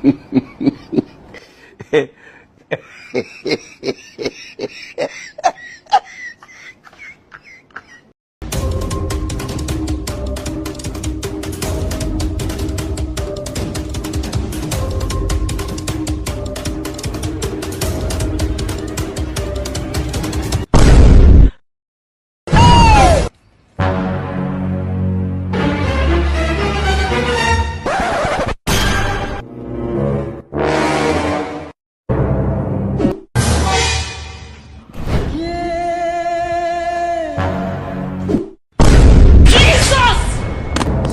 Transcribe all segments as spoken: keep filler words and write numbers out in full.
Jesus!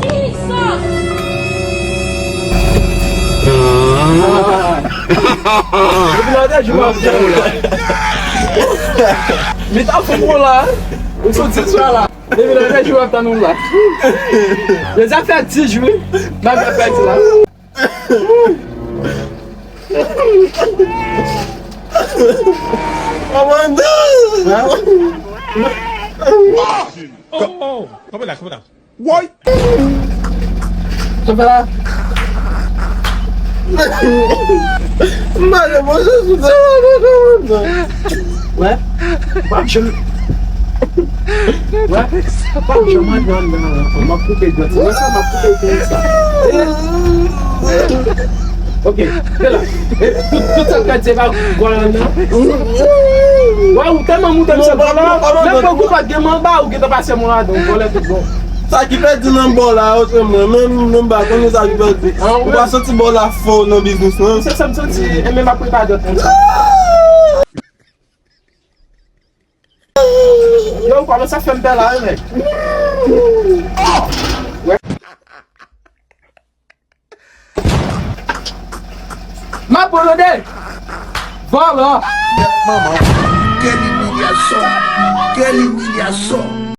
Jesus! Depi lè w te jwe w ap tann ou la. Li t ap fou la. Ou soti swa la. Depi lè w te jwe w ap tann ou la. Deja fè dis jou wi. Bagay fè dis la. Amanda! Oh, oh, oh. Kanpe la, kanpe la. Woy! Sa fè la? M pa gen bon sans pou sa, m pa konprann sa. Wè? M p ap janm, wè? M p ap janm antre anndan an. M ap koupe dwèt. Wè sa, m ap koupe dwèt sa. Ok, se la. E, tout, tout sa k fèt, se pa vòlè nan. Wè, ou tèlman moute, misye vòlè. Menm pran kou pa t gen manba, ou gentan pase mwen ladan, ou vòlè tout bon. Sa ki pèdi nan bò la, yo se mwen menm, nou m pa konnen sa ki pèdi. Ou pa santi bò la fò nan biznis lan? Se sa m santi, e menm apre pa dòt konsa. Yo, ou kòmanse fè m pè la, wi, nèg. M ap pran de vòlò. Manman. Quelle humiliation! Quelle humiliation!